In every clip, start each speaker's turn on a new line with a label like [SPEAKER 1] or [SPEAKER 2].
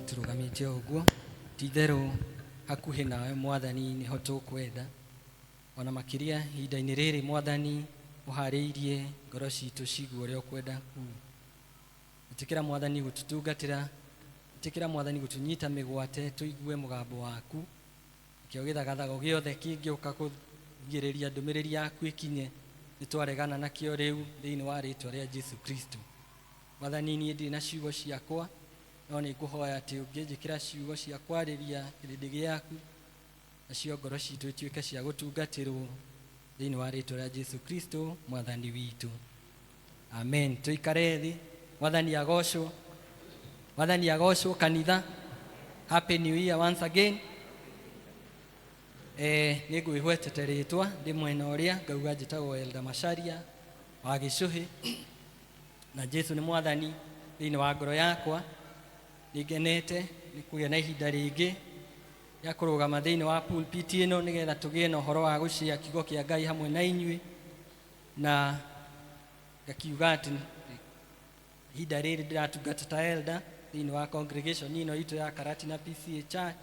[SPEAKER 1] Tũrũgamĩte o ũguo. Ti itherũ hakuhĩ nawe Mwathani nĩho tũkwenda. Ona makĩria ihinda-inĩ rĩrĩ Mwathani ũharĩirie ngoro citũ cigue ũrĩa ũkwenda kuga. Ĩtĩkĩra Mwathani gũtũtungatĩra, ĩtĩkĩra Mwathani gũtũnyita mĩgwate tũigue mũgambo waku. Nakĩo gĩthagathago gĩothe kĩngĩũka kũgirĩrĩria ndũmĩrĩri yaku ĩkinye, nĩ twaregana nakĩo rĩu thĩinĩ wa rĩtwa rĩa Jesu Kristo. Mwathani, niĩ ndirĩ na ciugo ciakwa, no nĩ ngũhoya atĩ ũngĩnjĩkĩra ciugo cia kwarĩria kĩrĩndĩ gĩaku, nacio ngoro citũ ituĩke cia gũtungatĩrwo thĩinĩ wa rĩtwa rĩa Jesu Kristo Mwathani witũ. Amen. Tũikare thĩ. Mwathani agocwo. Mwathani agocwo kanitha. Happy New Year once again. Nĩ ngwĩgwetete rĩtwa ndĩ mwena ũrĩa ngauga njĩtagwo Elder Macharia wa Gĩcũhĩ, na Jesu nĩ Mwathani thĩinĩ wa ngoro yakwa. Nĩ ngenete nĩ kũgĩa na ihinda rĩngĩ rĩa kũrũgama thĩinĩ wa pulpit ĩno nĩgetha tũgĩe na ũhoro wa gũcĩa kiugo kĩa Ngai hamwe na inyuĩ, na ngakiuga atĩ ihinda rĩrĩ ndĩratungata ta elder thĩinĩ wa congregation ĩno itũ ya Karatina PCA Church,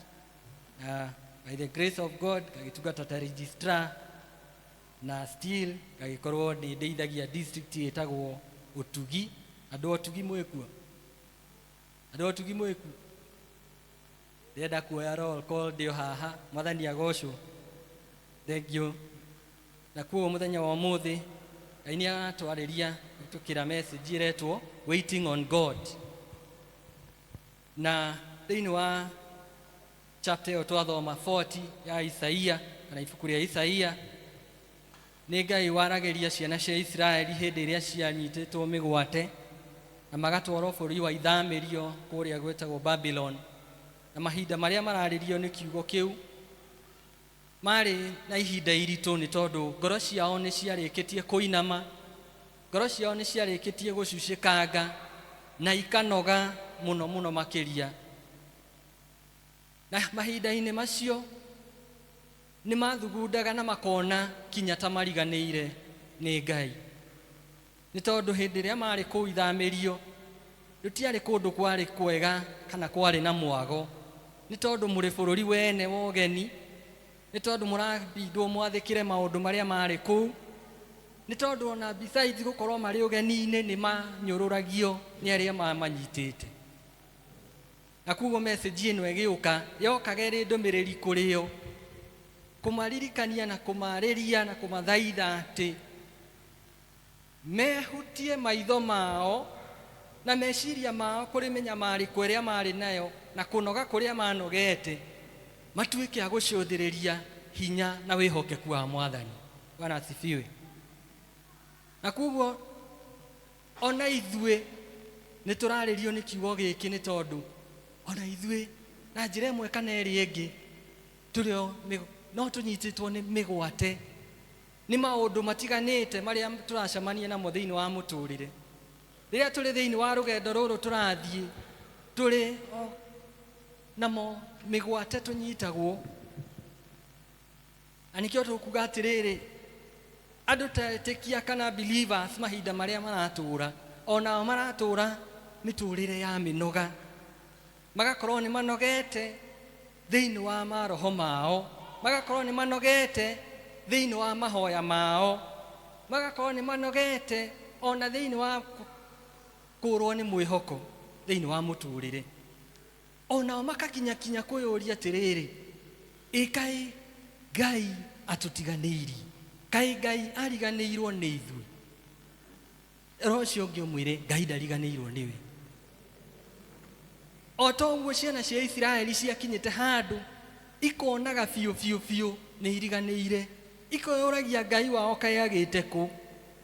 [SPEAKER 1] na by the grace of God ngagĩtungata ta registrar, na still ngagĩkorwo nĩ ndeithagia district ĩtagwo Ũtugi. Andũ a Ũtugi mwĩkuo? Andũ a Ũtugi mwĩkuo? Ndĩrenda kuoya roll call ndĩ o haha. Mwathani agocwo. Thank you. Na kuoguo mũthenya wa ũmũthĩ Ngai nĩ aratwarĩria kũhĩtũkĩra message ĩretwo Waiting on God. Na thĩinĩ wa chapter ĩyo twathoma 40 ya Isaia kana ibuku rĩa Isaia, nĩ Ngai waragĩria ciana cia Isiraeli hĩndĩ ĩrĩa cianyitĩtwo mĩgwate na magatwarwo bũrũri wa ithamĩrio kũrĩa gwĩtagwo Babylon. Na mahinda marĩa mararĩrio nĩ kiugo kĩu marĩ na ihinda iritũ, nĩ tondũ ngoro ciao nĩ ciarĩkĩtie kũinama, ngoro ciao nĩ ciarĩkĩtie gũcucĩkanga na ikanoga mũno mũno makĩria. Na mahinda-inĩ macio nĩ mathugundaga na makona kinya ta mariganĩire nĩ Ngai, nĩ tondũ hĩndĩ ĩrĩa marĩ kũu ithamĩrio rũtiarĩ kũndũ kwarĩ kwega kana kwarĩ na mwago, nĩ tondũ mũrĩ bũrũri wene wa ũgeni, nĩ tondũ mũrabindwo mwathĩkĩre maũndũ marĩa marĩ kũu, nĩ tondũ ona besides gũkorwo marĩ ũgeni-inĩ nĩ manyũrũragio nĩ arĩa mamanyitĩte. Na koguo message ĩno ĩgĩũka yokaga ĩrĩ ndũmĩrĩri kũrĩ o, kũmaririkania na kũmarĩria na kũmathaitha atĩ mehutie maitho mao na meciria mao kũrĩ mĩnyamarĩko ĩrĩa marĩ nayo na kũnoga kũrĩa manogete, matuĩke a gũcũthĩrĩria hinya na wĩhokeku wa Mwathani. Bwana asifiwe. Na koguo ona ithuĩ nĩ tũrarĩrio nĩ kiugo gĩkĩ, nĩ tondũ ona ithuĩ na njĩra ĩmwe kana ĩrĩa ĩngĩ tũrĩ o no tũnyitĩtwo nĩ mĩgwate nĩ maũndũ matiganĩte marĩa tũracemania namo thĩinĩ wa mũtũrĩre. Rĩrĩa tũrĩ thĩinĩ wa rũgendo rũrũ tũrathiĩ, tũrĩ o namo mĩgwate tũnyitagwo. Na nĩkĩo tũkuga atĩrĩrĩ, andũ ta etĩkia kana believers mahinda marĩa maratũra, onao maratũra mĩtũrĩre ya mĩnoga, magakorwo nĩ manogete thĩinĩ wa maroho mao, magakorwo nĩ manogete thĩinĩ wa mahoya mao, magakorwo nĩ manogete ona thĩinĩ wa kũrwo nĩ mwĩhoko thĩinĩ wa mũtũrĩre. Onao makakinya kinya kwĩyũria atĩrĩrĩ, ĩ kaĩ Ngai atũtiganĩirie? Kaĩ Ngai ariganĩirwo nĩ ithuĩ? Roho ũcio ũngĩ ũmwĩre Ngai ndariganĩirwo nĩwe. O ta ũguo ciana cia Isiraeli ciakinyĩte handũ ikonaga biũ biũ biũ nĩ iriganĩire, ikoyũragia Ngai wao kaĩ agĩte kũ.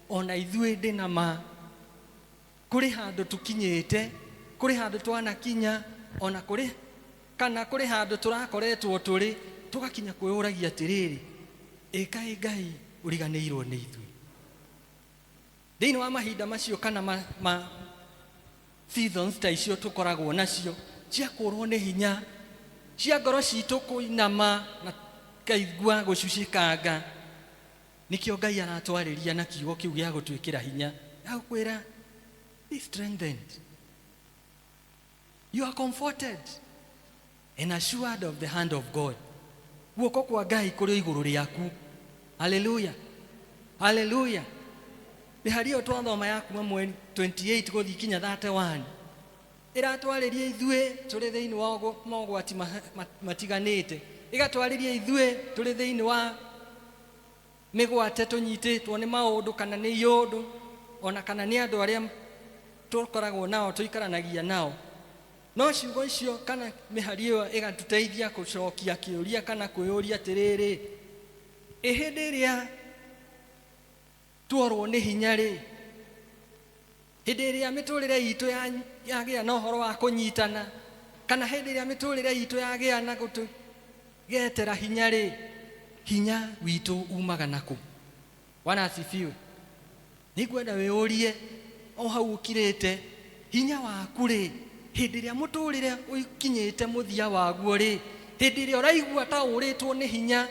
[SPEAKER 1] Ona ithuĩ ndĩ na ma kũrĩ handũ tũkinyĩte, kũrĩ handũ twanakinya, ona kũrĩ kana kũrĩ handũ tũrakoretwo tũrĩ tũgakinya kwĩyũragia atĩrĩrĩ, ĩ kaĩ Ngai ũriganĩirwo nĩ ithuĩ? Thĩinĩ wa mahinda macio kana ma seasons ta icio tũkoragwo nacio cia kũrwo nĩ hinya, cia ngoro citũ kũinama na kaigua gũcucĩkanga, nĩkĩo Ngai aratwarĩria na kiugo kĩu gĩa gũtwĩkĩra hinya, gĩa gũkwĩra be strengthened, you are comforted. And assured of the hand of God. Guoko kwa Ngai kũrĩ igũrũ rĩaku. Haleluya, haleluya. Mĩhari ĩyo twathoma ya kuma mweri 28 gũthiĩ kinya 31 ĩratwarĩria ithuĩ tũrĩ thĩinĩ wa mogwati matiganĩte, ĩgatwarĩria ithuĩ tũrĩ thĩinĩ wa mĩgwate tũnyitĩtwo nĩ maũndũ kana nĩ iũndũ ona kana nĩ andũ arĩa tũkoragwo nao tũikaranagia nao. No ciugo icio kana mĩhari ĩyo ĩgatũteithia gũcokia kĩũria kana kwĩyũria atĩrĩrĩ, ĩ hĩndĩ ĩrĩa tuorwo nĩ hinya rĩ, hĩndĩ ĩrĩa mĩtũrĩre itũ yagĩa na ũhoro wa kũnyitana, kana hĩndĩ ĩrĩa mĩtũrĩre itũ yagĩa na gũtũgetera hinya rĩ, hinya witũ umaga nakũ? Bwana asifiwe. Nĩngwenda wĩyũrie o hau ũkirĩte, hinya waku rĩ, hĩndĩ ĩrĩa mũtũrĩre ũkinyĩte mũthia waguo rĩ, hĩndĩ ĩrĩa ũraigua ta ũrĩtwo nĩ hinya,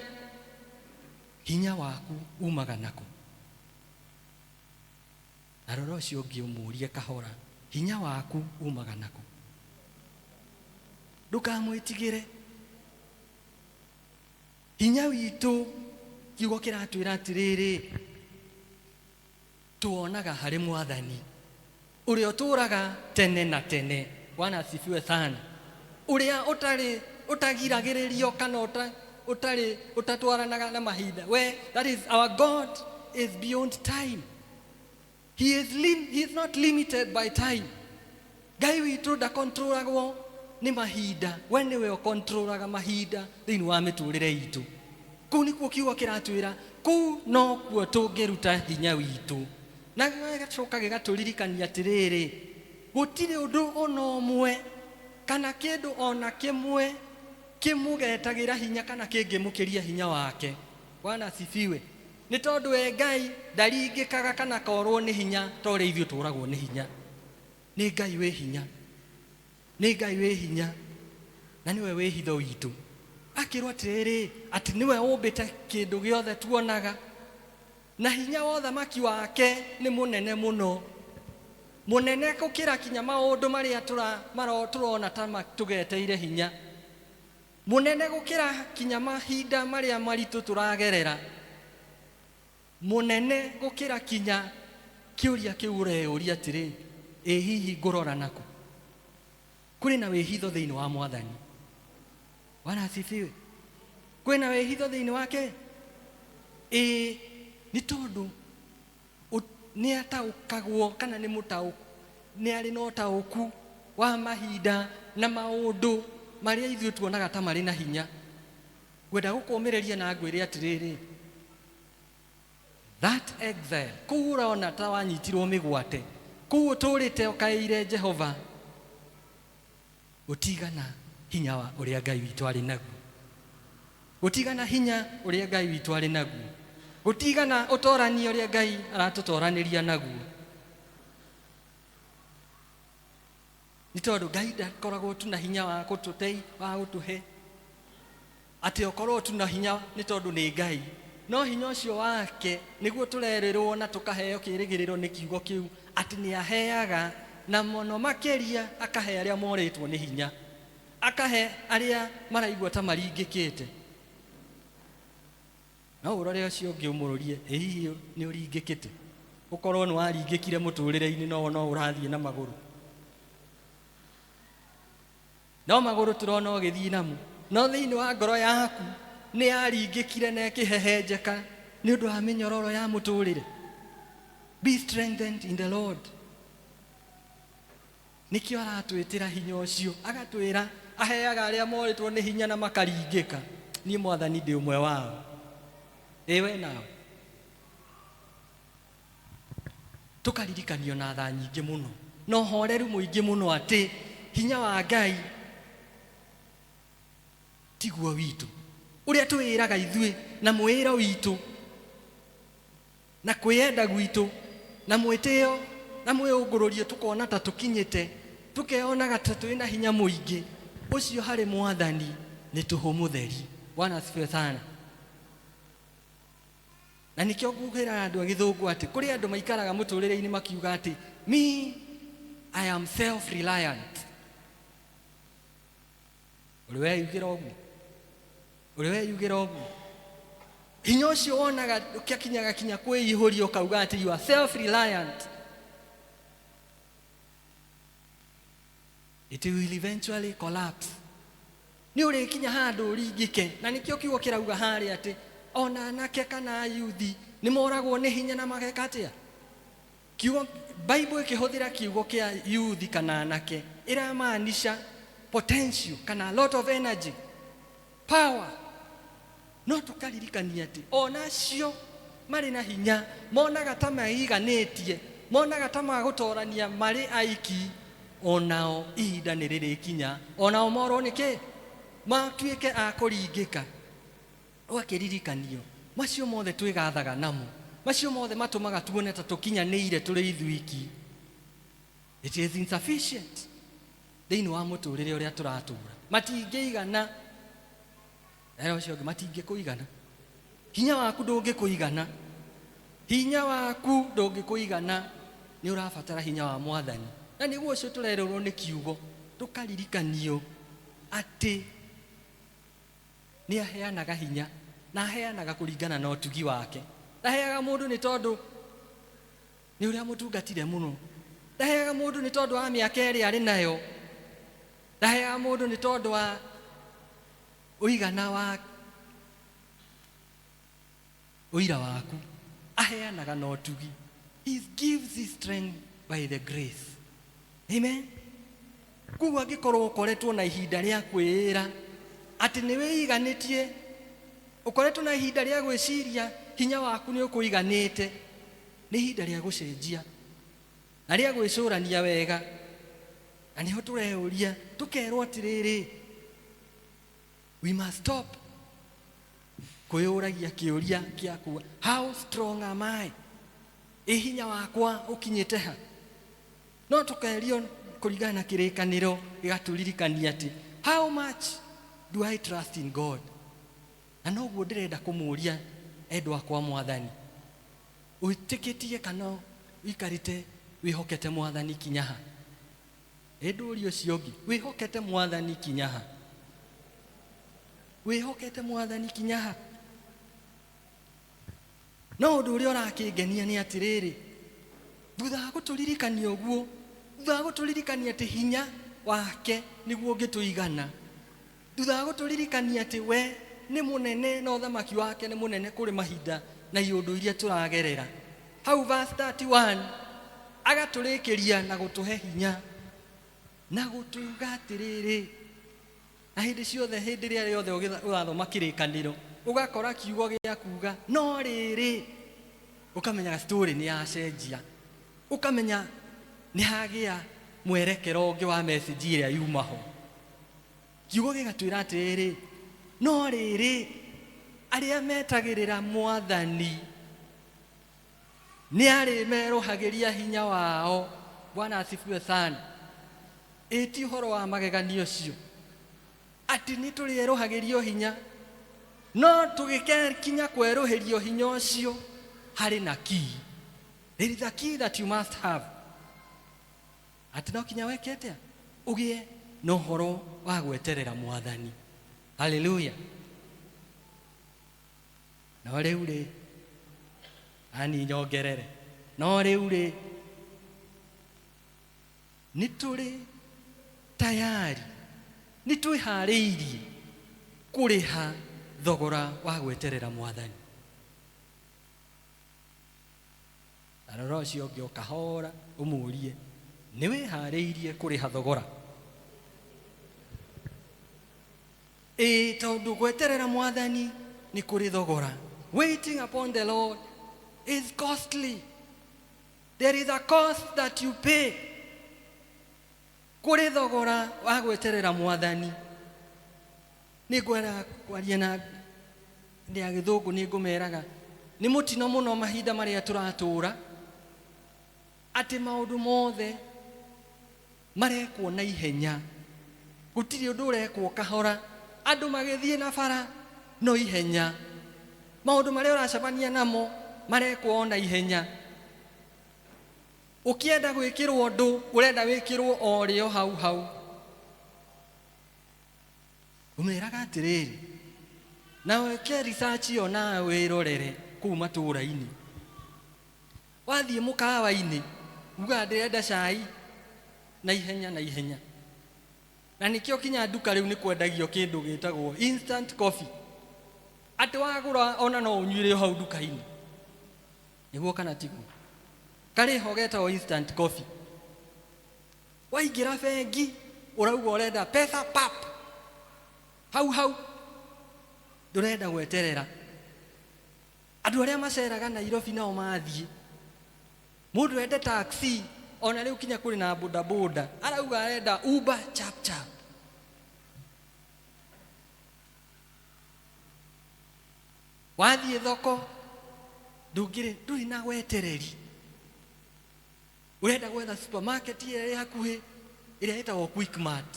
[SPEAKER 1] hinya waku umaga nakũ? Na rora ũcio ũngĩ ũmũrie kahora, hinya waku umaga nakũ? Ndũkamwĩtigĩre. Hinya witũ, kiugo kĩratwĩra atĩrĩrĩ, tuonaga harĩ Mwathani ũrĩa ũtũũraga tene na tene. Bwana asifiwe sana. Ũrĩa ũtarĩ ũtagiragĩrĩrio kana ũtarĩ ũtatwaranaga na mahinda. We, that is, our God is beyond time. He is not limited by time. Ngai witũ ndakontrolagwo nĩ mahinda. We nĩwe ũkontrolaga mahinda thĩinĩ wa mĩtũrĩre itũ. Kũu nĩkuo kiugo kĩratwĩra, kũu nokuo tũngĩruta hinya witũ. Na gĩgacoka gĩgatũririkania atĩrĩrĩ, gũtirĩ ũndũ ona ũmwe kana kĩndũ ona kĩmwe kĩmũgetagĩra hinya kana kĩngĩmũkĩria hinya wake. Bwana asifiwe. Nĩ tondũ we Ngai ndaringĩkaga kana korwo nĩ hinya ta ũrĩa ithuĩ tũragwo nĩ hinya. Nĩ Ngai wĩ hinya, nĩ Ngai wĩ hinya, na nĩwe wĩ hitho witũ. Akĩrwo atĩrĩrĩ, atĩ nĩwe ũmbĩte kĩndũ gĩothe tuonaga, na hinya wa ũthamaki wake nĩ mũnene mũno, mũnene gũkĩra kinya maũndũ marĩa tũrona ta tũgeteire hinya, mũnene gũkĩra kinya mahinda marĩa maritũ tũragerera, mũnene gũkĩra kinya kĩũria kĩu ũreyũria atĩrĩ, ĩ hihi ngũrora nakũ? Kũrĩ na wĩhitho thĩinĩ wa Mwathani. Bwana asifiwe. Kwĩna wĩhitho thĩinĩ wake? Ĩ nĩ tondũ nĩ ataũkagwo kana nĩ mũtaũku, nĩ arĩ na ũtaũku wa mahinda na maũndũ marĩa ithuĩ tuonaga ta marĩ na hinya. Ngwenda gũkũmĩrĩria na ngwĩre atĩrĩrĩ, that exile, kũu ũrona ta wanyitirwo mĩgwate, kũu ũtũrĩte ũkaĩire Jehova, gũtigana hinya wa ũrĩa Ngai witũ arĩ naguo, gũtigana hinya ũrĩa Ngai witũ arĩ naguo, gũtigana ũtorania ũrĩa Ngai aratũtoranĩria naguo. Nĩ tondũ Ngai ndakoragwo tu na hinya wa gũtũtei, wa gũtũhe atĩ okorwo tu na hinya nĩ tondũ nĩ Ngai, no hinya ũcio wake nĩguo tũrerĩrwo na tũkaheo kĩrĩgĩrĩro nĩ kiugo kĩu atĩ nĩ aheaga, na mũno makĩria akahe arĩa morĩtwo nĩ hinya, akahe arĩa maraigua ta maringĩkĩte. No ũrore ũcio ũngĩ ũmũrũrie, ĩ hihi nĩ ũringĩkĩte? Ũkorwo nĩ waringĩkire mũtũrĩre-inĩ, no no ũrathiĩ na magũrũ, no magũrũ tũrona ũgĩthiĩ namo, no thĩinĩ wa ngoro yaku nĩ yaringĩkire na ĩkĩhehenjeka nĩ ũndũ wa mĩnyororo ya mũtũrĩre. Be strengthened in the Lord. Nĩkĩo aratwĩtĩra hinya ũcio, agatwĩra aheaga arĩa morĩtwo nĩ hinya na makaringĩka. Niĩ Mwathani ndĩ ũmwe wao. Ĩ we nawe? Tũkaririkanio na tha nyingĩ mũno na ũhoreru mũingĩ mũno atĩ hinya wa Ngai tiguo witũ, ũrĩa twĩraga ithuĩ na mwĩĩro witũ na kwĩyenda gwitũ na mwĩtĩo na mwĩũngũrũrio, tũkona ta tũkinyĩte, tũkeonaga ta twĩna hinya mũingĩ. Ũcio harĩ Mwathani nĩ tũhũ mũtheri. Bwana asifiwe sana. Na nĩkĩo ngwĩra andũ a gĩthũngũ atĩ kũrĩ andũ maikaraga mũtũrĩre-inĩ makiuga atĩ me, I am self-reliant. Ũrĩ weyugĩra ũguo? Ũrĩ weyugĩra ũguo? Hinya ũcio wonaga ũkĩakinyaga kinya kwĩihũria ũkauga atĩ you are self reliant, it will eventually collapse. Nĩ ũrĩkinya handũ ũringĩke, na nĩkĩo kiugo kĩrauga harĩa atĩ ona anake kana ayuthi nĩ moragwo nĩ hinya na mageka atĩa. Kiugo Bible ĩkĩhũthĩra kiugo kĩa yuthi kana anake ĩramaanisha potential kana a lot of energy, power. No tũkaririkania atĩ ona acio marĩ na hinya monaga ta meiganĩtie, monaga ta magũtorania marĩ aiki, onao ihinda nĩ rĩrĩkinya onao morwo nĩ kĩ, matuĩke a kũringĩka. Ũgakĩririkanio macio mothe twĩgathaga namo, macio mothe matũmaga tuone ta tũkinyanĩire tũrĩ ithuiki, it is insufficient thĩinĩ wa mũtũrĩre ũrĩa tũratũra. Matingĩigana. Era ũcio ũngĩ, matingĩkũigana. Hinya waku ndũngĩkũigana, hinya waku ndũngĩkũigana. Nĩ ũrabatara hinya wa Mwathani, na nĩguo ũcio tũrerĩrwo nĩ kiugo, tũkaririkanio atĩ nĩ aheanaga hinya, na aheanaga kũringana na ũtugi wake. Ndaheaga mũndũ nĩ tondũ nĩ ũrĩa mũtungatire mũno, ndaheaga mũndũ nĩ tondũ wa mĩaka ĩrĩa arĩ nayo, ndaheaga mũndũ nĩ tondũ wa ũigana wa ũira waku. Aheanaga na ũtugi. He gives his strength by the grace. Amen. Koguo angĩkorwo ũkoretwo na ihinda rĩa kwĩĩra atĩ nĩ wĩiganĩtie, ũkoretwo na ihinda rĩa gwĩciria hinya waku nĩ ũkũiganĩte, nĩ ihinda rĩa gũcenjia na rĩa gwĩcũrania wega. Na nĩho tũreyũria tũkerwo atĩrĩrĩ, we must stop kwĩyũragia kĩũria kĩa kuga how strong am I, ĩ hinya wakwa ũkinyĩte ha. No tũkerio kũringana na kĩrĩkanĩro gĩgatũririkania atĩ how much do I trust in God. Na noguo ndĩrenda kũmũria endwa akwa Mwathani, wĩtĩkĩtie kana ũikarĩte wĩhokete Mwathani kinya ha? Ĩ ndũrie ũcio ũngĩ, wĩhokete Mwathani kinya ha? Wĩhokete Mwathani kinya ha? No ũndũ ũrĩa ũrakĩngenia nĩ atĩrĩrĩ, thutha wa gũtũririkania ũguo, thutha wa gũtũririkania atĩ hinya wake nĩguo ũngĩtũigana, thutha wa gũtũririkania atĩ we nĩ mũnene na ũthamaki wake nĩ mũnene kũrĩ mahinda na iũndũ iria tũragerera, hau verse 31 agatũrĩkĩria na gũtũhe hinya na gũtuga atĩrĩrĩ, na hĩndĩ ciothe, hĩndĩ ĩrĩa yothe ũrathoma kĩrĩkanĩro ũgakora kiugo gĩa kuga no rĩrĩ, ũkamenya story nĩ yacenjia, ũkamenya nĩ hagĩa mwerekero ũngĩ wa message ĩrĩa yuma ho. Kiugo gĩgatwĩra atĩrĩrĩ, no rĩrĩ, arĩa metagĩrĩra Mwathani nĩ arĩmerũhagĩria hinya wao. Bwana asifiwe sana. Ĩ ti ũhoro wa magegania ũcio atĩ nĩ tũrĩerũhagĩrio hinya, no tũgĩkinya kwerũhĩrio hinya ũcio harĩ na key. There is a key that you must have. Atĩ no kinya weke atĩa? Ũgĩe na ũhoro wa gweterera Mwathani. Haleluya. No rĩu rĩ, ani nyongerere, no rĩu rĩ, nĩ tũrĩ tayari, nĩ twĩharĩirie kũrĩha thogora wa gweterera Mwathani. Na rora ũcio ũngĩ ũkahora ũmũrie, nĩ wĩharĩirie kũrĩha thogora? Ĩĩ, tondũ gweterera Mwathani nĩ kũrĩ thogora. Waiting upon the Lord is costly. There is a cost that you pay. Kũrĩ thogora wa gweterera Mwathani. Nĩ ngwenda kwaria na ndĩ a gĩthũngũ, nĩ ngũmeraga nĩ mũtino mũno mahinda marĩa tũratũra atĩ maũndũ mothe marekwo na ihenya, gũtirĩ ũndũ ũrekwo kahora, andũ magĩthiĩ na bara no ihenya, maũndũ marĩa ũracemania namo marekwo o na ihenya. Ũkĩenda gwĩkĩrwo ũndũ ũrenda wĩkĩrwo o rĩo hau hau. Ũmeraga atĩrĩrĩ, na wĩke research ĩyo nawe wĩrorere kũu matũũra-inĩ. Wathiĩ mũkawa-inĩ, ugaga ndĩrenda cai na ihenya na ihenya. Na nĩkĩo kinya nduka rĩu nĩ kwendagio kĩndũ gĩtagwo instant coffee. Atĩ wagũra ona no ũnyuĩre o hau nduka-inĩ. Nĩguo kana tiguo? Karĩ ho getagwo instant coffee. Waingĩra bengi ũrauga ũrenda pesa pap. Hau hau. Ndũrenda gweterera. Andũ arĩa maceraga Nairobi nao mathiĩ. Mũndũ ende taxi ona rĩu kinya kũrĩ na boda boda arauga arenda Uber chap chap. Wathiĩ thoko ndũngĩrĩ ndũrĩ na wetereri. Ũrenda gwetha supermarket ĩrĩa ĩ hakuhĩ ĩrĩa ĩtagwo Quickmart.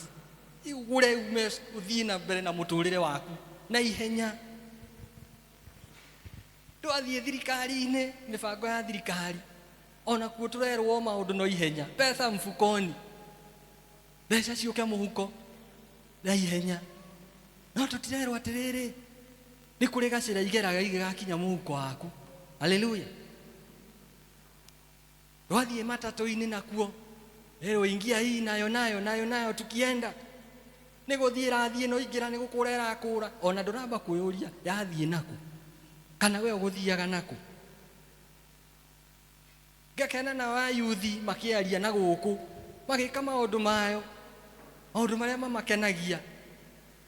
[SPEAKER 1] Ũgũre ume ũthiĩ na mbere na mũtũrĩre waku na ihenya. Twathiĩ thirikari-inĩ, mĩbango ya thirikari ona kuo tũrerwo maũndũ no ihenya, pesa mfukoni, mbeca ciũke mũhuko na ihenya. No tũtirerwo atĩrĩrĩ, nĩ kũrĩ gacĩra igeraga igĩgakinya mũhuko waku. Haleluya. Twathiĩ matatũ-inĩ nakuo rĩrwo ingia hii nayo nayo nayo nayo, tukienda nĩ gũthiĩ ĩrathiĩ no ingĩra nĩ gũkũra ĩrakũra, ona ndũramba kwĩyũria yathiĩ naku kana we ũgũthiaga naku. Ngakena na wayuthi makĩaria na gũkũ magĩka maũndũ mayo, maũndũ marĩa mamakenagia,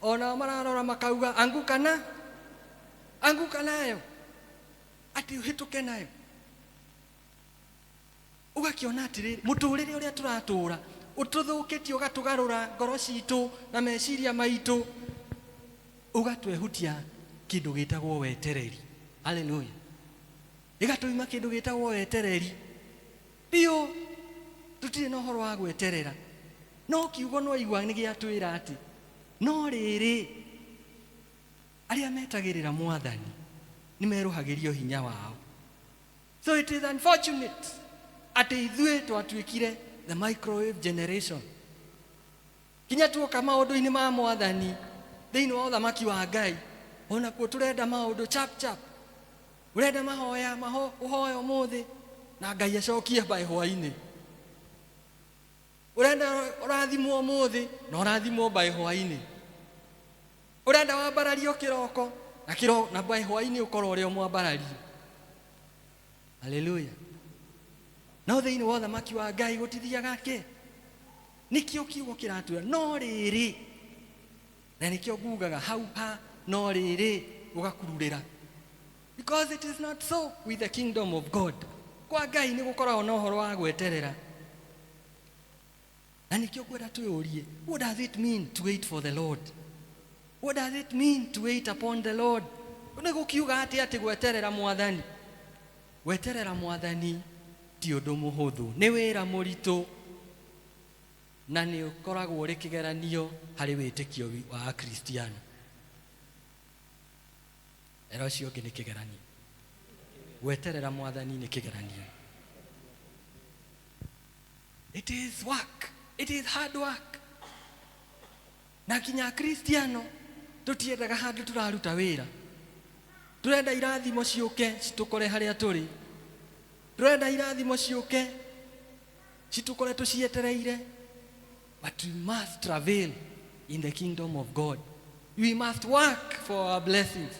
[SPEAKER 1] onao mararora makauga anguka na anguka nayo, atĩ ũhĩtũke nayo. Ũgakĩona atĩrĩrĩ, mũtũrĩre ũrĩa tũratũra ũtũthũkĩtie, ũgatũgarũra ngoro citũ na meciria maitũ, ũgatwehutia kĩndũ gĩtagwo wetereri. Haleluya. Ĩgatũima kĩndũ gĩtagwo wetereri biũ, tũtirĩ na ũhoro wa gweterera. No kiugo no igua nĩ gĩatwĩra atĩ no rĩrĩ, arĩa metagĩrĩra mwathani nĩ merũhagĩrio hinya wao. So it is unfortunate atĩ ithuĩ twatuĩkire the microwave generation. Kinya tuoka maũndũ-inĩ ma mwathani thĩinĩ wa ũthamaki wa Ngai, ona kuo tũrenda maũndũ chap chap. Ũrenda mahoya maho ũhoya ũmũthĩ na Ngai acokie by hwaĩ-inĩ. Ũrenda ũrathimwo ũmũthĩ na ũrathimwo by hwaĩ-inĩ. Ũrenda wambarario kĩroko na kĩro na by hwaĩ-inĩ ũkorwo ũrĩ o mwambararie. Haleluya. No thĩinĩ wa ũthamaki wa Ngai gũtithiaga kĩ? Nĩkĩo kiugo kĩratwĩra no rĩrĩ, na nĩkĩo ngugaga hau ha no rĩrĩ ũgakururĩra. Because it is not so with the kingdom of God. Kwa Ngai nĩ gũkoragwo na ũhoro wa gweterera. Na nĩkĩo ngwenda twĩyũrie, what does it mean to wait for the Lord? What does it mean to wait upon the Lord? Nĩ gũkiuga atĩ atĩ gweterera mwathani. Gweterera mwathani ti ũndũ mũhũthũ, nĩ wĩra mũritũ na nĩ ũkoragwo ũrĩ kĩgeranio harĩ wĩtĩkio wa Akristiano. Era ũcio ũngĩ nĩ kĩgeranio. Gweterera mwathani nĩ kĩgeranio. It is work. It is hard work. Na kinya Akristiano tũtiendaga handũ tũraruta wĩra. Tũrenda irathimo ciũke citũkore harĩa tũrĩ. Tũrenda irathimo ciũke citũkore tũcietereire. But we must travail in the kingdom of God. We must work for our blessings.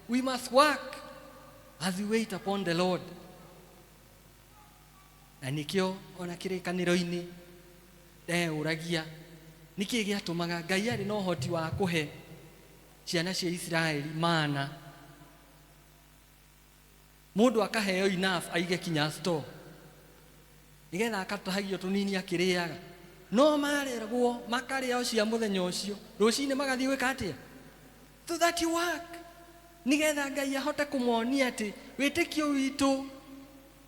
[SPEAKER 1] We must work as we wait upon the Lord. Na nĩkĩo ona kĩrĩkanĩro-inĩ ndeyũragia nĩkĩ gĩatũmaga Ngai arĩ na ũhoti wa kũhe ciana cia Isiraeli mana, mũndũ akaheo enough aige kinya store nĩgetha akatahagio tũnini akĩrĩaga, no marerwo makarĩa o cia mũthenya ũcio, rũcinĩ magathiĩ gwĩka atĩa? So that you work, nĩgetha Ngai ahote kũmonia atĩ wĩtĩkio witũ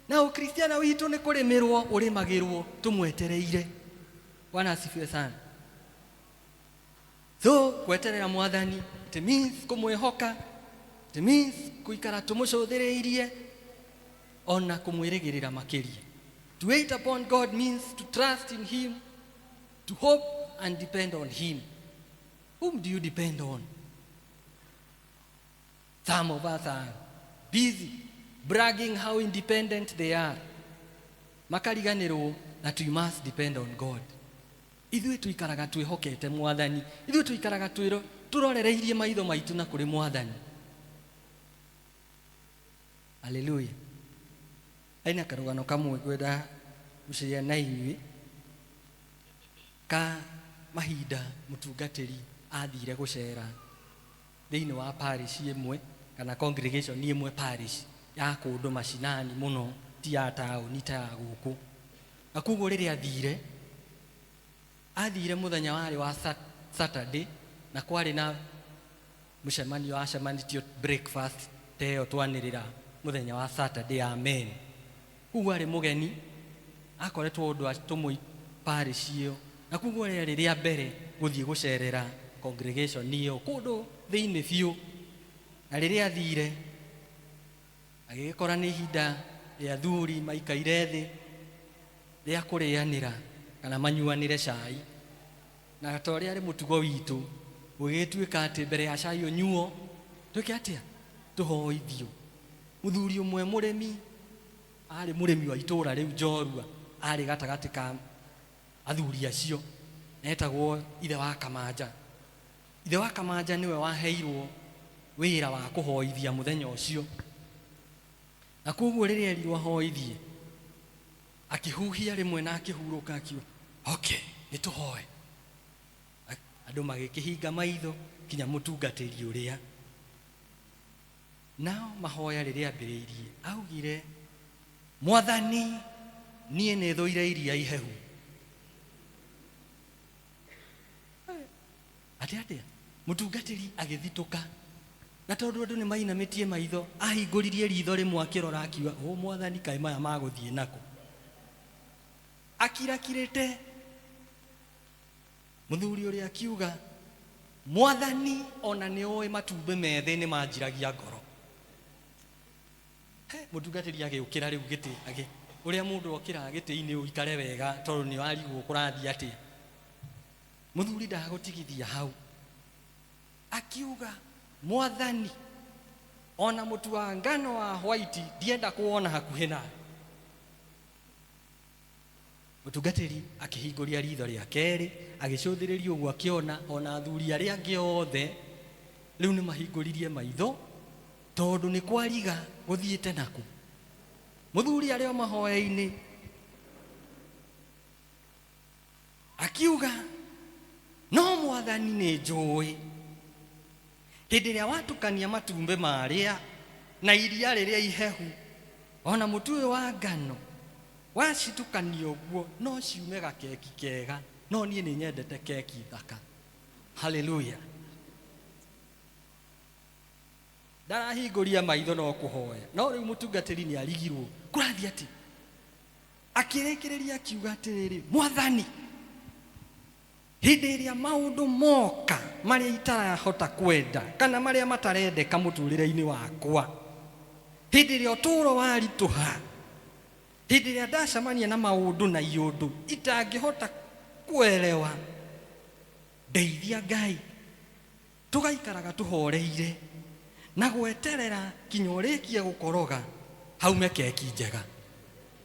[SPEAKER 1] na ũkristiano witũ nĩ kũrĩmĩrwo ũrĩmagĩrwo tũmwetereire. Bwana asifiwe sana. So gweterera mwathani, it means kũmwĩhoka, it means kũikara tũmũcũthĩrĩirie ona kũmwĩrĩgĩrĩra makĩria. To wait upon God means to trust in him, to hope and depend on him. Whom do you depend on? Some of us are busy bragging how independent they are. Makariganĩrwo that we must depend on God. Ithuĩ tũikaraga twĩhokete Mwathani. Ithuĩ tũikaraga tũrorereirie maitho maitũ na kũrĩ Mwathani. Haleluya. Aina karũgano kamwe ngwenda gũciria na inyuĩ ka mahinda mũtungatĩri athire gũcera thĩinĩ wa parish ĩmwe kana congregation ĩmwe parish ya kũndũ macinani mũno, ti ya taũni ta ya gũkũ. Na koguo rĩrĩa athire, athire mũthenya warĩ wa Saturday, na kwarĩ na mũcemanio wacemanĩtio breakfast ta ĩyo twanĩrĩra mũthenya wa Saturday ya men. Koguo arĩ mũgeni, akoretwo ũndũ atũmwo parish ĩyo, na koguo rĩarĩ rĩa mbere gũthiĩ gũcerera congregation ĩyo kũndũ thĩinĩ biũ. Na rĩrĩa athire, agĩgĩkora nĩ ihinda rĩa athuri maikaire thĩ rĩa kũrĩanĩra kana manyuanĩre cai. Na ta ũrĩa arĩ mũtugo witũ, gũgĩtuĩka atĩ mbere ya cai ũnyuo, twĩke atĩa? Tũhoithio. Mũthuri ũmwe mũrĩmi, arĩ mũrĩmi wa itũũra rĩu njorua, arĩ gatagatĩ ka athuri acio, etagwo ithe wa Kamanja. Ithe wa Kamanja nĩwe waheirwo wĩra wa kũhoithia mũthenya ũcio. Na koguo rĩrĩa erirwo ahoithie, akĩhuhia rĩmwe na akĩhurũka akiuga, okay, nĩ tũhoe. Andũ magĩkĩhinga maitho kinya mũtungatĩri ũrĩa. Nao mahoya rĩrĩa ambĩrĩirie, augire, Mwathani, niĩ nĩ thũire iria ihehu. Atĩ atĩa? Mũtungatĩri agĩthitũka. Na tondũ andũ nĩ mainamĩtie maitho, ahingũririe ritho rĩmwe akĩrora akiuga, Ũ Mwathani, kaĩ maya magũthiĩ nakũ? Akirakirĩte. Mũthuri ũrĩa akiuga, Mwathani, ona nĩ ũĩ matumbĩ methĩ nĩ manjiragia ngoro. He, mũtungatĩri agĩũkĩra rĩu gĩtĩ, ũrĩa mũndũ okĩra gĩtĩ-inĩ ũikare wega tondũ nĩ warigwo kũrathiĩ atĩa. Mũthuri ndagũtigithia hau. Akiuga, Mwathani, ona mũtu wa ngano wa white ndienda kuona hakuhĩ nawe. Mũtungatĩri akĩhingũria ritho rĩa kerĩ, agĩcũthĩrĩria ũguo akĩona ona athuri arĩa angĩ othe rĩu nĩ mahingũririe maitho tondũ nĩ kwariga gũthiĩte naku. Mũthuri arĩ o mahoya-inĩ akiuga, no Mwathani nĩ njũĩ hĩndĩ ĩrĩa watukania matumbĩ marĩa na iria rĩrĩa ihehu ona mũtu ũyũ wa ngano wacitukania ũguo no ciume gakeki kega, no niĩ nĩ nyendete keki thaka. Haleluya. Ndarahingũria maitho no kũhoya, no rĩu mũtungatĩri nĩ arigirwo kũrathiĩ atĩ. Akĩrĩkĩrĩria akiuga atĩrĩrĩ, Mwathani, hĩndĩ ĩrĩa maũndũ moka marĩa itarahota kwenda kana marĩa matarendeka mũtũrĩre-inĩ wakwa, hĩndĩ ĩrĩa ũtũũro waritũha, hĩndĩ ĩrĩa ndacemania na maũndũ na iũndũ itangĩhota kuelewa, ndeithia Ngai tũgaikaraga tũhoreire na gweterera kinya ũrĩkie gũkoroga haume keki njega.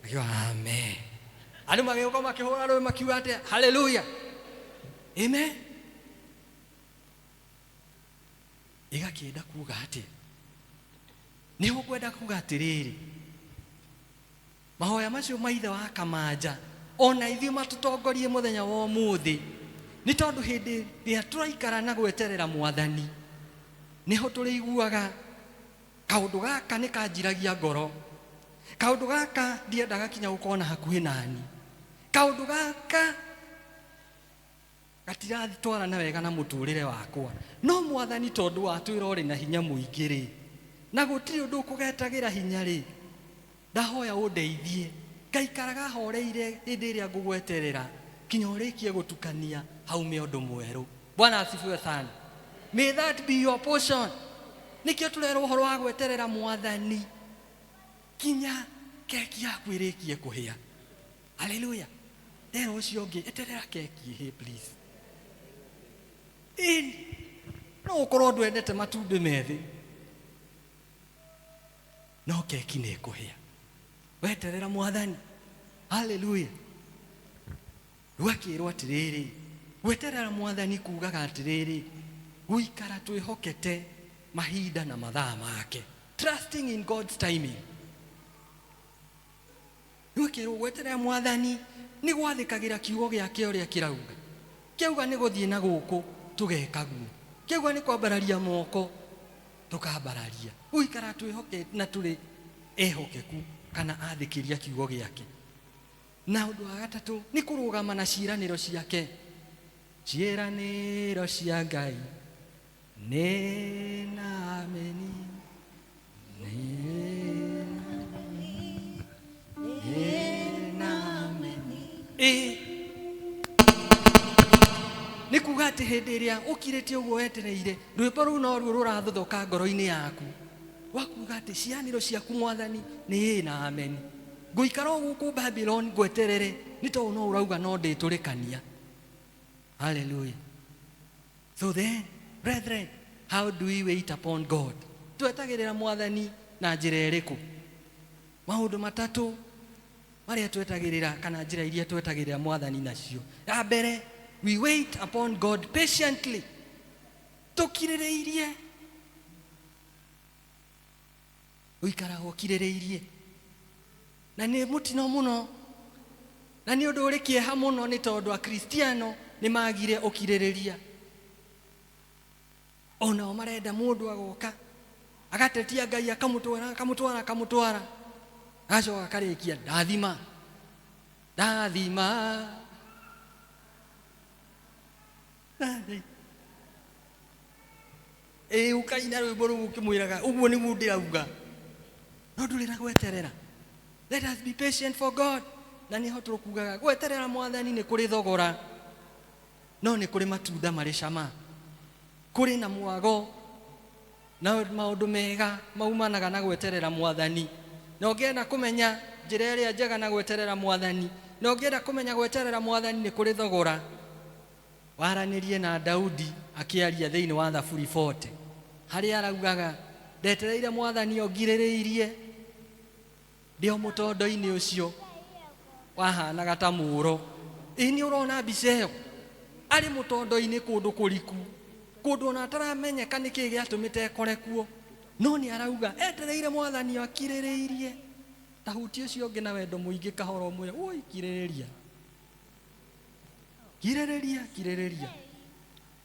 [SPEAKER 1] Akiuga amen. Andũ magĩũka makĩhũra rũĩ makiuga atĩa? Haleluya, amen. Ĩgakĩenda kuga atĩa? Nĩho ngwenda kuga atĩrĩrĩ, mahoya macio ma ithe wa Kamanja ona ithuĩ matũtongorie mũthenya wa ũmũthĩ, nĩ tondũ hĩndĩ ĩrĩa tũraikara na gweterera Mwathani nĩho tũrĩiguaga kaũndũ gaka nĩ kanjiragia ngoro, kaũndũ gaka ndiendaga kinya gũkona hakuhĩ nani, kaũndũ gaka gatiratwarana wega na mũtũrĩre wakwa. No Mwathani tondũ watwĩra ũrĩ na hinya mũingĩ rĩ, na gũtirĩ ũndũ ũkũgetagĩra hinya rĩ, ndahoya ũndeithie ngaikaraga horeire hĩndĩ ĩrĩa ngũgweterera kinya ũrĩkie gũtukania haume ũndũ mwerũ. Bwana asifiwe sana. May that be your portion. Nĩkĩo tũrerwo ũhoro wa gweterera Mwathani kinya keki yaku ĩrĩkie kũhĩa. Haleluya. Ndera ũcio ũngĩ, eterera keki ĩhĩe please. Ĩni no ũkorwo ndwendete matumbĩ methĩ, no keki nĩ ĩkũhĩa weterera Mwathani. Haleluya. Rĩu akĩrwo atĩrĩrĩ, gweterera Mwathani kugaga atĩrĩrĩ, gũikara twĩhokete mahinda na mathaa make, trusting in God's timing. Rĩu akĩrwo gweterera Mwathani nĩ gwathĩkagĩra kiugo gĩake ũrĩa kĩrauga. Kĩauga nĩ gũthiĩ na gũkũ, tũgeka guo. Kĩauga nĩ kwambararia moko, tũkambararia. Gũikara twĩhokete na tũrĩ ehokeku kana athĩkĩria kiugo gĩake. Na ũndũ wa gatatũ nĩ kũrũgama na ciĩranĩro ciake. Ciĩranĩro cia Ngai nĩ na ameni, nĩ na ameni. Ĩĩ, nĩ kuga atĩ hĩndĩ ĩrĩa ũkirĩte ũguo wetereire, rwĩmbo rũu noruo rũrathothoka ngoro-inĩ yaku, wakuga atĩ ciĩranĩro ciaku Mwathani nĩ ĩĩ na ameni. Ngũikara o gũkũ Babylon ngweterere, nĩ tondũ no ũrauga no ndĩtũrĩkania. Hallelujah. So then, brethren, how do we wait upon God? Twetagĩrĩra Mwathani na njĩra ĩrĩkũ? Maũndũ matatũ marĩa twetagĩrĩra kana njĩra iria twetagĩrĩra Mwathani nacio. Ya mbere, we wait upon God patiently. Tũkirĩrĩirie. Ũikaraga ũkirĩrĩirie. Na nĩ mũtino mũno, na nĩ ũndũ ũrĩ kĩeha mũno, nĩ tondũ Akristiano nĩ magire ũkirĩrĩria. Onao marenda mũndũ agoka agatetia Ngai, akamũtwara, akamũtwara, akamũtwara, agacoka akarĩkia ndathima, ndathima. Ĩĩ, ũkaina rwĩmbo rũu ũkĩmwĩraga ũguo nĩguo ndĩrauga, no ndũrĩ na gweterera. Let us be patient for God. Na nĩho tũkugaga gweterera Mwathani nĩ kũrĩ thogora, no nĩ kũrĩ matunda marĩ cama, kũrĩ na mwago na maũndũ mega maumanaga na gweterera Mwathani. Na ũngĩenda kũmenya njĩra ĩrĩa njega na gweterera Mwathani, na ũngĩenda kũmenya gweterera Mwathani nĩ kũrĩ thogora, waranĩrie na Daudi akĩaria thĩinĩ wa Thaburi 40, harĩa araugaga ndetereire Mwathani ongirĩrĩirie ndĩ o mũtondo-inĩ ũcio wahanaga ta mũũro. Ĩ nĩ ũrona mbica ĩyo? Arĩ mũtondo-inĩ kũndũ kũriku, kũndũ ona ataramenyeka nĩkĩ gĩatũmĩte ekore kuo, no nĩ arauga etereire Mwathani akirĩrĩirie. Ta hutia ũcio ũngĩ na wendo mũingĩ kahora ũmwĩre, woi kirĩrĩria, kirĩrĩria, kirĩrĩria,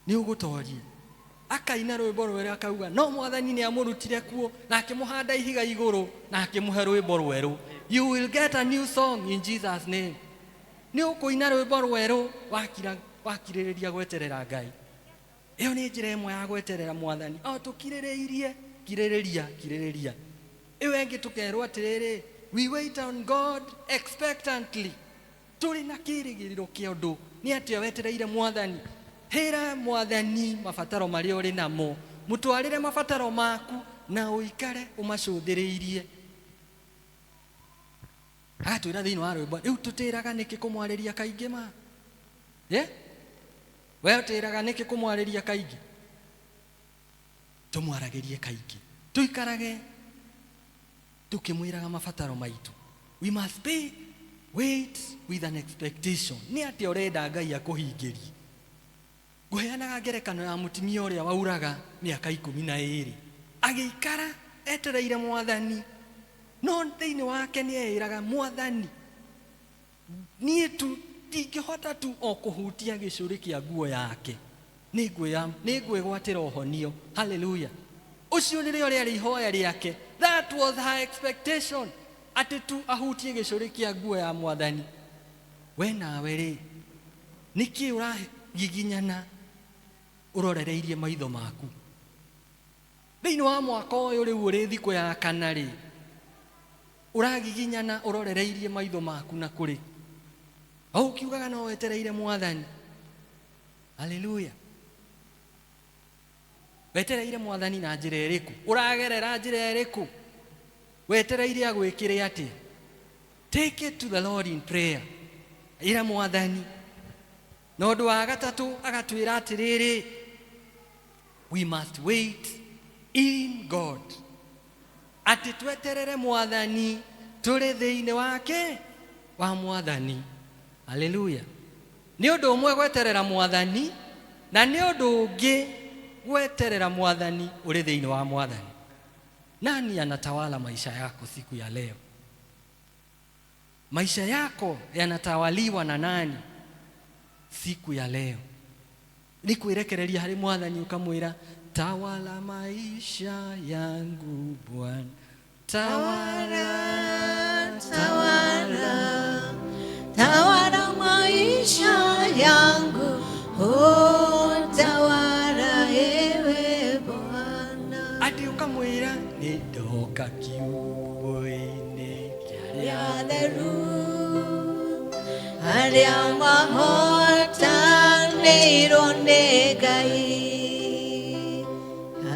[SPEAKER 1] nĩ ũgũtoria. Akaina rwĩmbo rwerũ akauga no Mwathani nĩ amũrutire kuo na akĩmũhanda ihiga igũrũ na akĩmũhe rwĩmbo rwerũ. You will get a new song in Jesus name. Nĩ ũkũina rwĩmbo rwerũ wakirĩrĩria gweterera Ngai. Ĩyo nĩ njĩra ĩmwe ya gweterera Mwathani. O tũkirĩrĩirie, kirĩrĩria, kirĩrĩria. Ĩyo ĩngĩ tũkerwo atĩrĩrĩ, we wait on God expectantly. Tũrĩ na kĩĩrĩgĩrĩro kĩa ũndũ. Nĩ atĩa wetereire Mwathani? Hĩra Mwathani mabataro marĩa ũrĩ namo, mũtwarĩre mabataro maku na ũikare ũmacũthĩrĩirie. Agatwĩra thĩinĩ wa rwĩmbo rĩu tũtĩraga nĩkĩ kũmwarĩria kaingĩ ma? Yeah? We ũtĩraga nĩkĩ kũmwarĩria kaingĩ? Tũmwaragĩrie kaingĩ, tũikarage tũkĩmwĩraga mabataro maitũ. We must be wait with an expectation. Nĩ atĩa ũrenda Ngai akũhingĩrie? Ngũheanaga ngerekano ya mũtumia ũrĩa wauraga mĩaka 12, agĩikara etereire Mwathani, no thĩinĩ wake nĩ eĩraga Mwathani, niĩ tu ndingĩhota tu o kũhutia gĩcũrĩ kĩa nguo yake, nĩ ngwĩgwatĩra ũhonio. Hallelujah. Ũcio nĩrĩo rĩarĩ ihoya rĩake. That was her expectation, atĩ tu ahutie gĩcũrĩ kĩa nguo ya Mwathani. We nawe rĩ, nĩkĩ ũragiginyana ũrorereirie maitho maku? Thĩinĩ wa mwaka ũyũ rĩu ũrĩ thikũ ya kana rĩ, ũragiginyana ũrorereirie maitho maku na kũrĩ? O ũkiugaga no wetereire Mwathani. Hallelujah. Wetereire Mwathani na njĩra ĩrĩkũ? Ũragerera njĩra ĩrĩkũ? Wetereire agwĩkĩre atĩa? Take it to the Lord in prayer. Ĩra Mwathani. Na ũndũ wa gatatũ agatwĩra atĩrĩrĩ, We must wait in God, atĩ tweterere Mwathani tũrĩ thĩinĩ wake wa Mwathani. Haleluya. Nĩ ũndũ ũmwe gweterera Mwathani, na nĩ ũndũ ũngĩ gweterera Mwathani ũrĩ thĩinĩ wa Mwathani. Nani anatawala maisha yako siku ya leo? Maisha yako yanatawaliwa na nani siku ya leo? Nĩ kwĩrekereria harĩ Mwathani, ũkamwĩra, "Tawala maisha yangu Bwana, tawala."
[SPEAKER 2] Tawala, tawala maisha yangu, oh, tawala ewe Bwana.
[SPEAKER 1] Atĩ ũkamwĩra, "Nĩ ndoka kiugũ-inĩ kĩa
[SPEAKER 2] Atheru arĩa mahotanĩirwo nĩ Ngai,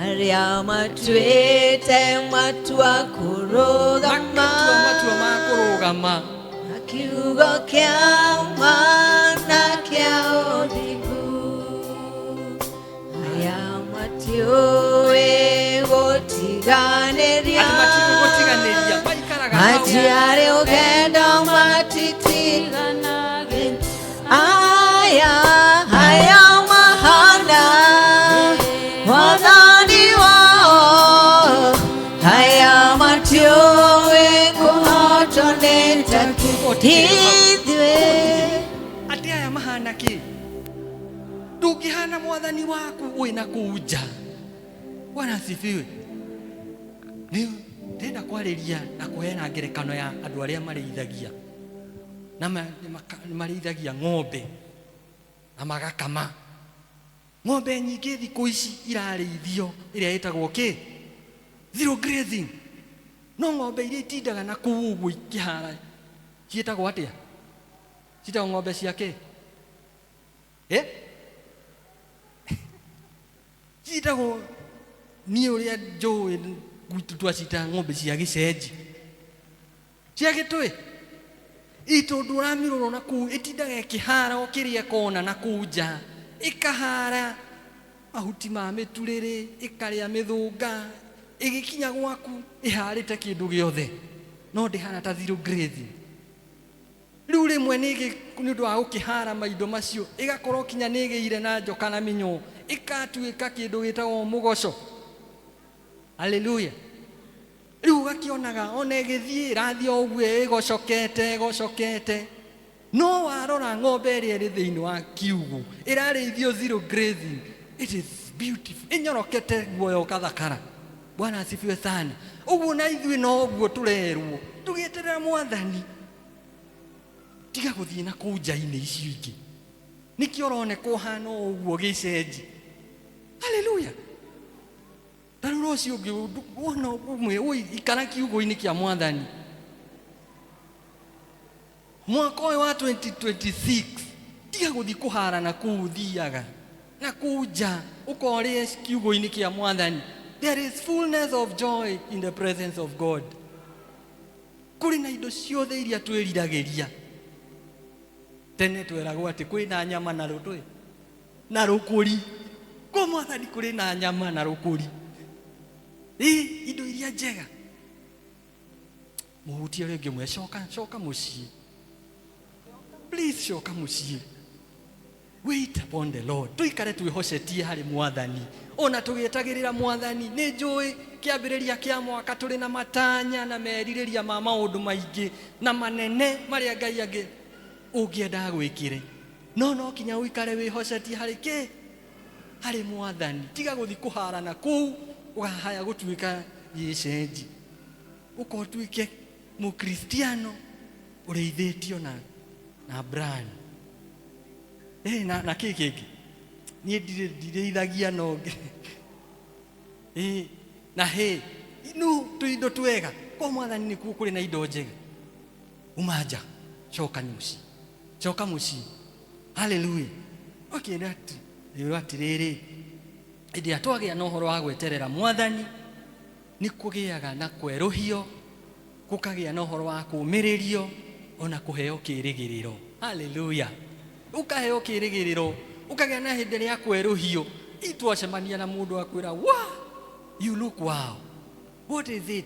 [SPEAKER 2] arĩa matuĩte matua kũrũgama
[SPEAKER 1] Makatua matua ma kũrũgama
[SPEAKER 2] na kiugo kĩa ma na kĩa ũthingu, aya matiũĩ gũtiganĩria.
[SPEAKER 1] Atĩ matiũĩ gũtiganĩria, maikaraga hau.
[SPEAKER 2] Matiarĩ ũgendo, matitiganage, aya aya mahana Mwathani wao, aya matiũĩ kũhotwo nĩ ta ithuĩ.
[SPEAKER 1] Atĩ aya mahana kĩ? Ndũngĩhana Mwathani waku wĩna kũu nja. Bwana asifiwe. Nĩ ndĩrenda kwarĩria na kũheana ngerekano ya andũ arĩa marĩithagia na marĩithagia ng'ombe na magakama ng'ombe nyingĩ. Thikũ ici irarĩithio ĩrĩa ĩtagwo kĩ? Zero grazing. No ng'ombe iria itindaga na kũu ũguo ikĩhara ciĩtagwo atĩa? Ciĩtagwo ng'ombe cia kĩ? Eh? Ciĩtagwo, niĩ ũrĩa njũĩ gwitũ twacitaga ng'ombe cia gĩcenji, cia gĩtũĩ itũndũ ũramirũrwo na kũu, ĩtindaga ĩkĩhara o kĩrĩa ĩkona na kũu nja, ĩkahara mahuti ma mĩturĩrĩ, ĩkarĩa mĩthũnga, ĩgĩkinya gwaku ĩharĩte kĩndũ gĩothe, no ndĩhana ta zero grazing. Rĩu rĩmwe nĩ ũndũ wa gũkĩhara maindo macio, ĩgakorwo kinya nĩ ĩgĩire na njoka na mĩnyoo, ĩkatuĩka kĩndũ gĩtagwo mũgoco. Haleluya. Rĩu ũgakĩonaga ona ĩgĩthiĩ, ĩrathiĩ o ũguo ĩgocokete ĩgocokete. No warora ng'ombe ĩrĩa ĩrĩ thĩinĩ wa kiugũ ĩrarĩithio zero grazing, it is beautiful, ĩnyorokete guoya ũkathakara. Bwana asifiwe sana. Ũguo na ithuĩ no ũguo tũrerwo tũgĩeterera Mwathani, tiga gũthiĩ na kũu nja-inĩ icio ingĩ. Nĩkĩo ũroneka ũhana o ũguo gĩcenji. Haleluya. Ta rĩu rũciũ ũngĩ wona ũmwe, "Ũi, ikara kiugũ-inĩ kĩa Mwathani." Mwaka ũyũ wa 2026, tiga gũthiĩ kũhara na kũu ũthiaga na kũu nja, ũkorĩe kiugũ-inĩ kĩa Mwathani. There is fullness of joy in the presence of God. Kũrĩ na indo ciothe iria twĩriragĩria. Tene tweragwo atĩ kwĩna nyama na rũtũĩ na rũkũri. Kwa Mwathani kũrĩ na nyama na rũkũri, ĩ indo iria njega. Mũhutie ũrĩa ũngĩ, mwe, "Coka, coka mũciĩ, please, coka mũciĩ." Wait upon the Lord. Tũikare twĩhocetie harĩ Mwathani ona tũgĩetagĩrĩra Mwathani. Nĩ njũĩ kĩambĩrĩria kĩa mwaka tũrĩ na matanya na merirĩria ma maũndũ maingĩ na manene marĩa Ngai angĩ ũngĩenda gwĩkĩre, no no kinya ũikare wĩhocetie harĩ kĩ? Harĩ Mwathani. Tiga gũthiĩ kũhara na kũu ũkahaya gũtuĩka gĩcenji, ũka ũtuĩke mũkristiano ũrĩithĩtio na brand. Na kĩ kĩngĩ niĩ ndirĩithagia no na hĩ no tũindo twega. Kwa Mwathani nĩkuo kũrĩ na indo njega. Uma nja, coka mũciĩ, coka mũciĩ. Haleluya. Ũkĩenda rĩu atĩrĩrĩ, hĩndĩ ĩrĩa twagĩa na ũhoro wa gweterera Mwathani, nĩ kũgĩaga na kwerũhio, gũkagĩa na ũhoro wa kũũmĩrĩrio, ona kũheo kĩĩrĩgĩrĩro. Haleluya. Ũkaheo kĩĩrĩgĩrĩro, ũkagĩa na hĩndĩ ya kwerũhio. Itwacemania na mũndũ akwĩra, "Wa, you look wow, what is it?"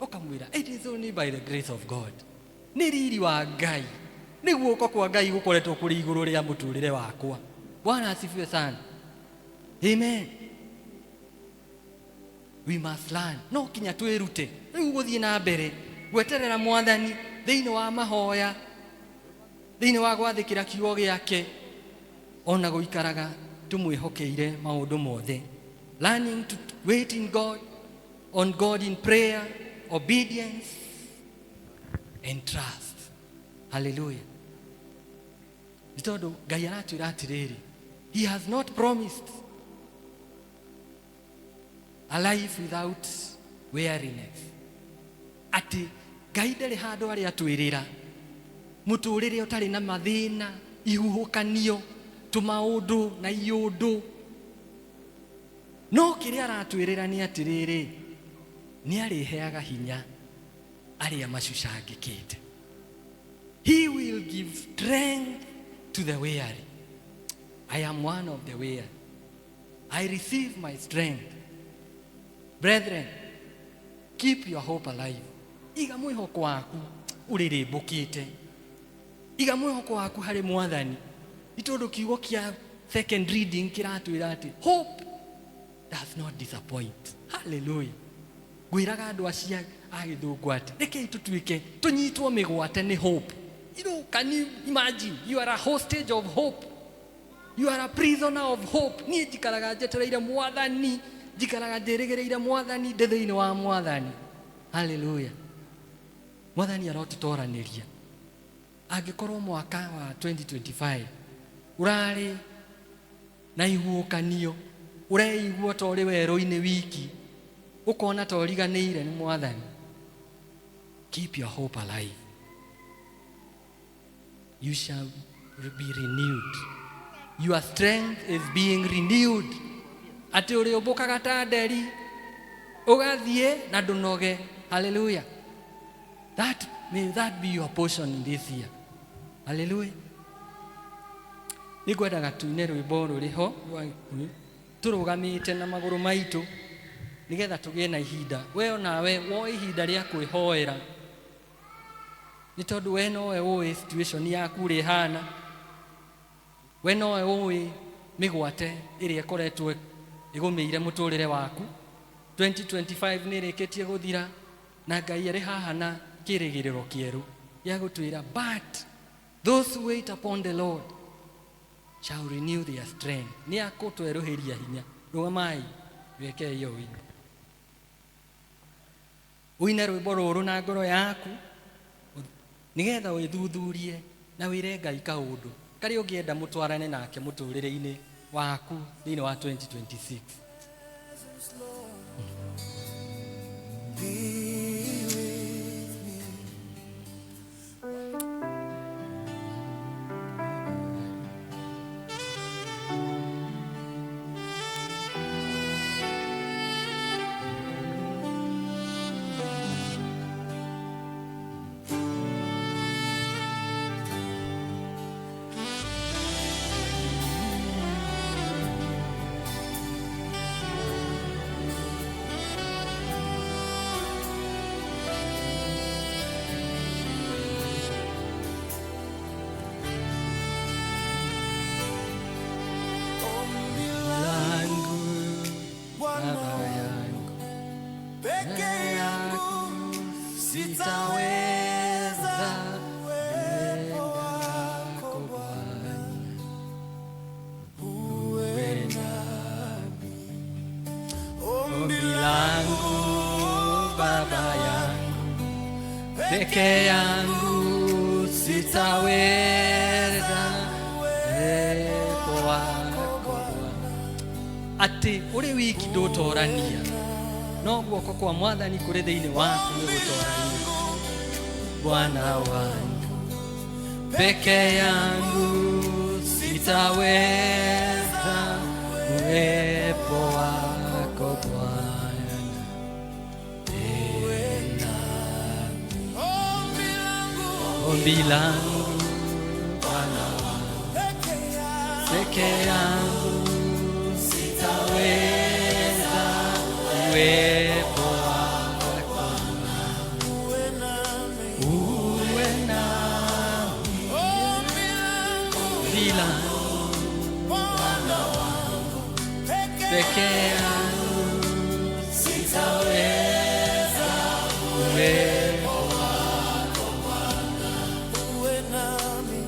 [SPEAKER 1] Ũkamwĩra, "It is only by the grace of God." Nĩ riri wa Ngai, nĩ guoko kwa Ngai gũkoretwo kũrĩ igũrũ rĩa mũtũrĩre wakwa. Bwana asifiwe sana. Amen. We must learn, no kinya twĩrute rĩu gũthiĩ na mbere gweterera Mwathani thĩinĩ wa mahoya, thĩinĩ wa gwathĩkĩra kiugo gĩake, ona gũikaraga tũmwĩhokeire maũndũ mothe. Learning to wait in God, on God in prayer, obedience and trust. Hallelujah. Nĩ tondũ Ngai aratwĩra atĩrĩrĩ, he has not promised a life without weariness. Atĩ Ngai ndarĩ handũ arĩa atwĩrĩra mũtũrĩre ũtarĩ na mathĩna, ihuhũkanio, tũmaũndũ na iũndũ. No kĩrĩa aratwĩrĩra nĩ atĩrĩrĩ, nĩ arĩheaga hinya arĩa macucangĩkĩte. He will give strength to the weary. I am one of the weary. I receive my strength. Brethren, keep your hope alive. Iga mwĩhoko waku ũrĩrĩmbũkĩte, iga mwĩhoko waku harĩ Mwathani, nĩ tondũ kiugo kĩa second reading kĩratwĩra atĩ hope does not disappoint. Hallelujah. Ngwĩraga andũ acia a gĩthũngũ atĩ rekei tũtuĩke tũnyitwo mĩgwate nĩ hope. You know, can you imagine you are a hostage of hope? You are a prisoner of hope. Niĩ njikaraga njetereire Mwathani, njikaraga njĩrĩgĩrĩire Mwathani, ndĩ thĩinĩ wa Mwathani. Hallelujah. Mwathani arotũtoranĩria. Angĩkorwo mwaka wa 2025 ũrarĩ na ihuũkanio, ũreigua ta ũrĩ werũ-inĩ wiki, ũkona ta ũriganĩire nĩ Mwathani, keep your hope alive. You shall be renewed. Your strength is being renewed. Atĩ ũrĩũmbũkaga ta nderi, ũgathiĩ na ndũnoge. Hallelujah. That may that be your portion in this year. Hallelujah. Nĩngwendaga tuine rwĩmbo rũrĩ ho tũrũgamĩte na magũrũ maitũ, nĩgetha tũgĩe na ihinda, we onawe woe ihinda rĩa kwĩhoera, nĩ tondũ we nowe ũĩ situation yaku ũrĩa ĩhana, we nowe ũĩ mĩgwate ĩrĩa ĩkoretwo ĩgũmĩire mũtũrĩre waku. 2025 nĩ ĩrĩkĩtie gũthira, na Ngai arĩ haha na kĩrĩgĩrĩro kĩerũ gĩa gũtwĩra, "But those who wait upon the Lord shall renew their strength." Nĩ akũtwerũhĩria hinya. Rũgamai, wĩkei iyo ũine, ũine rwĩmbo rũrũ na ngoro yaku, nĩgetha wĩthuthurie na wĩre Ngai kaũndũ karĩa ũngĩenda mũtwarane nake mũtũrĩre-inĩ waku thĩinĩ wa 2026.
[SPEAKER 3] Be with me. Ombi
[SPEAKER 1] langu
[SPEAKER 3] Bwana,
[SPEAKER 1] Baba yangu,
[SPEAKER 3] peke yangu sitaweza, uwepo wako Bwana, uwe nami. Ombi
[SPEAKER 1] Ombi langu Baba yangu, peke yangu sitaweza, uwepo wako Bwana. Atĩ ũrĩ wiki ndũtorania, no guoko kwa Mwathani kũrĩ thĩinĩ waku nĩ gũtorania. Bwana wangu, peke yangu sitaweza, uwepo wako Bwana. Tena
[SPEAKER 3] Ombi langu
[SPEAKER 1] ombi langu Bwana wangu,
[SPEAKER 3] peke yangu
[SPEAKER 1] peke yangu. Peke yangu sitaweza uwepo wako Bwana.
[SPEAKER 3] Uwe nami.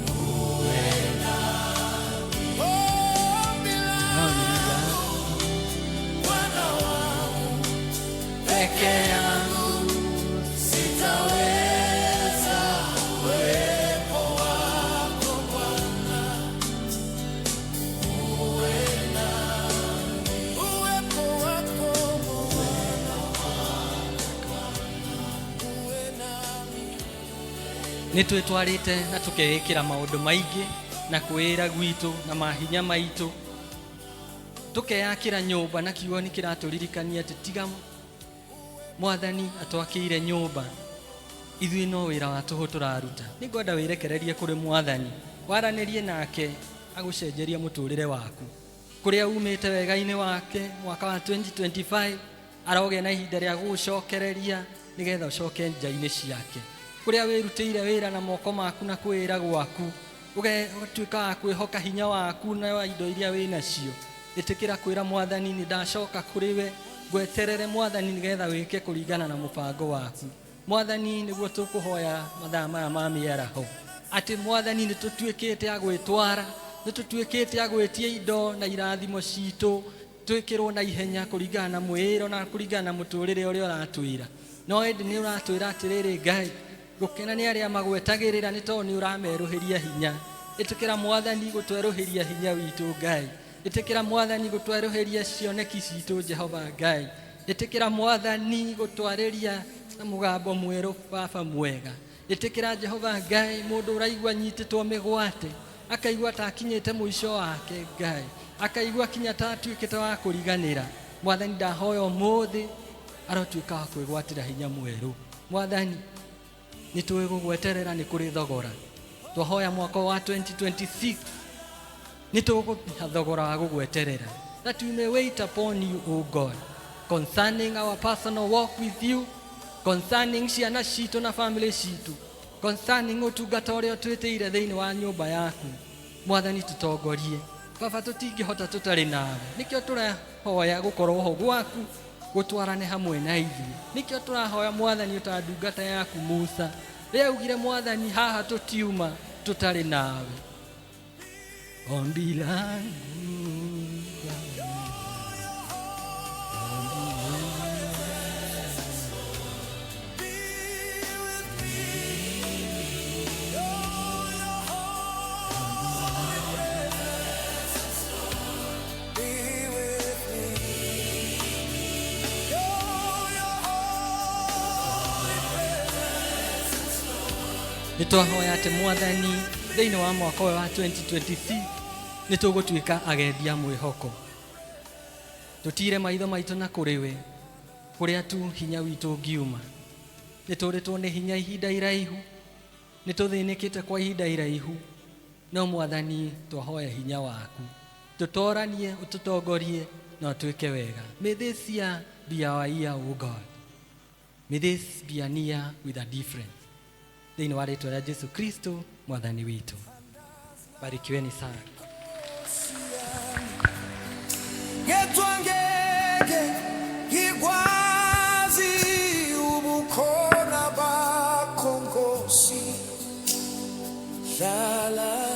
[SPEAKER 3] Ombi langu, Bwana wangu,
[SPEAKER 1] Peke yangu
[SPEAKER 3] sitaweza uwepo wako Bwana. Uwe nami. Uwepo wako Bwana. Uwe nami.
[SPEAKER 1] Nĩ twĩtwarĩte na tũkeĩkĩra maũndũ maingĩ na kwĩra gwitũ na mahinya maitũ, tũkeyakĩra nyũmba, na kiugo nĩ kĩratũririkania atĩ tiga Mwathani atwakĩire nyũmba, ithuĩ no wĩra wa tũhũ tũraruta. Nĩ ngwenda wĩrekererie kũrĩ Mwathani, waranĩrie nake agũcenjerie mũtũrĩre waku kũrĩa umĩte wega-inĩ wake. Mwaka wa 2025 arogĩa na ihinda rĩa gũgũcokereria nĩgetha ũcoke nja-inĩ ciake, kũrĩa wĩrutĩire wĩra na moko maku na kwĩra gwaku, ũgatuĩka wa kwĩhoka hinya waku na wa indo iria wĩ nacio. Ĩtĩkĩra kwĩra Mwathani, nĩ ndacoka kũrĩ we, ngweterere Mwathani nĩgetha wĩke kũringana na mũbango waku. Mwathani, nĩguo tũkũhoya mathaa maya ma mĩaraho atĩ Mwathani, nĩ tũtuĩkĩte a gwĩtwara, nĩ tũtuĩkĩte a gwĩtia indo na irathimo citũ twĩkĩrwo na ihenya kũringana na mwĩĩro na kũringana na mũtũrĩre ũrĩa ũratwĩra. No ĩndĩ nĩ ũratwĩra atĩrĩrĩ, Ngai, gũkena nĩ arĩa magwetagĩrĩra, nĩ tondũ nĩ ũramerũhĩria hinya. Ĩtĩkĩra Mwathani gũtwerũhĩria hinya witũ. Ngai, ĩtĩkĩra Mwathani gũtwerũhĩria cioneki citũ. Jehova Ngai, ĩtĩkĩra Mwathani gũtwarĩria na mũgambo mwerũ. Baba mwega, ĩtĩkĩra Jehova Ngai, mũndũ ũraigua nyitĩtwo mĩgwate, akaigua ta akinyĩte mũico wake, Ngai, akaigua kinya ta atuĩkĩte wa kũriganĩra, Mwathani, ndahoya ũmũthĩ arotuĩka wa kwĩgwatĩra hinya mwerũ. Mwathani, nĩ tũĩ gũgweterera nĩ kũrĩ thogora. Twahoya mwaka wa 2026 nĩ tũgũrĩha thogora wa gũgweterera, that we may wait upon you, O God, concerning our personal walk with you, concerning ciana citũ na family citũ, concerning ũtungata ũrĩa ũtwĩtĩire thĩinĩ wa nyũmba yaku. Mwathani, tũtongorie. Baba, tũtingĩhota tũtarĩ nawe. Nĩkĩo tũrahoya gũkorwo ho gwaku gũtwarane hamwe na ithuĩ. Nĩkĩo tũrahoya, Mwathani, ũta ndungata yaku Musa rĩrĩa augire, Mwathani, haha tũtiuma tũtarĩ nawe. Ombi langu.
[SPEAKER 3] Be with me. Oh, your holy presence. Be with me. Oh, your holy presence.
[SPEAKER 1] Nĩ twahoya atĩ Mwathani, thĩinĩ wa mwaka ũyũ wa 2026 nĩ tũgũtuĩka agendia mwĩhoko, tũtire maitho maitũ na kũrĩ we kũrĩa tu hinya witũ ũngiuma. Nĩ tũrĩtwo nĩ hinya ihinda iraihu, nĩ tũthĩnĩkĩte kwa ihinda iraihu, no Mwathani, twahoya hinya waku tũtoranie, ũtũtongorie na ũtwĩke wega. May this year be our year, O God. May this be an year with a difference. Thĩinĩ wa rĩtwa rĩa Jesu Kristo Mwathani witũ, barikiweni sana.
[SPEAKER 3] Ngedwa ngeke ngikwazi ubukhona bakho, Nkosi, hlala.